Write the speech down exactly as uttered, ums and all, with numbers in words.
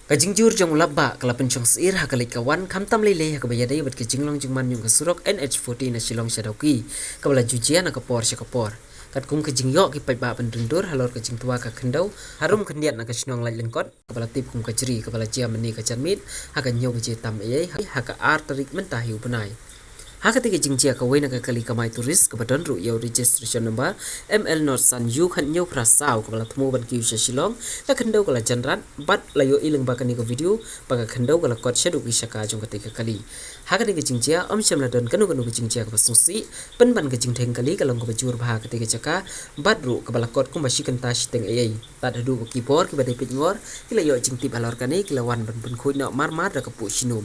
Ka jingjur jong u lapbah ka la pynshong syier ha ka leit ka wan, khamtam lei lei ha kaba ïadei bad ka jinglong jingman jong ka surok N H fourteen na Shillong sha Dawki, kaba la ju jia na ka por sha ka por. Katkum ka jingïoh ki paidbah ban ring dur halor ka jingtwa ka khyndew harum khyndiat na ka shnong Laitlyngkot, kaba la tip kum ka Jri, kaba la jia mynne ka janmiet ha ka hynñiew baje tam eiei ha ka ar tarik mynta hi u bnai. Ha katei ka jingjia, kawei na ka kali kamai tourist kaba don ruh ïa u registration number M L not san U khat hynñiew phra saw, kaba la thmu ban kiew sha Shillong, ka khyndew ka la jan rat bad la ïohi lyngba kane ka video ba ka khyndew ka la kot shaduh ki shaka jong katei ka kali. Ha katei ka jingjia ym shym la don kano kano ka jingjia kaba sngewsih, pynban ka jingdheng kali ka long kaba jur bha ha katei ka jaka bad ruh kaba la kot kumba shi kynta shiteng eiei. Tad haduh ba ki bor kiba dei peitngor ki la ïoh jingtip halor kane, ki la wan ban pynkhuid noh mar mar da ka puh shnum.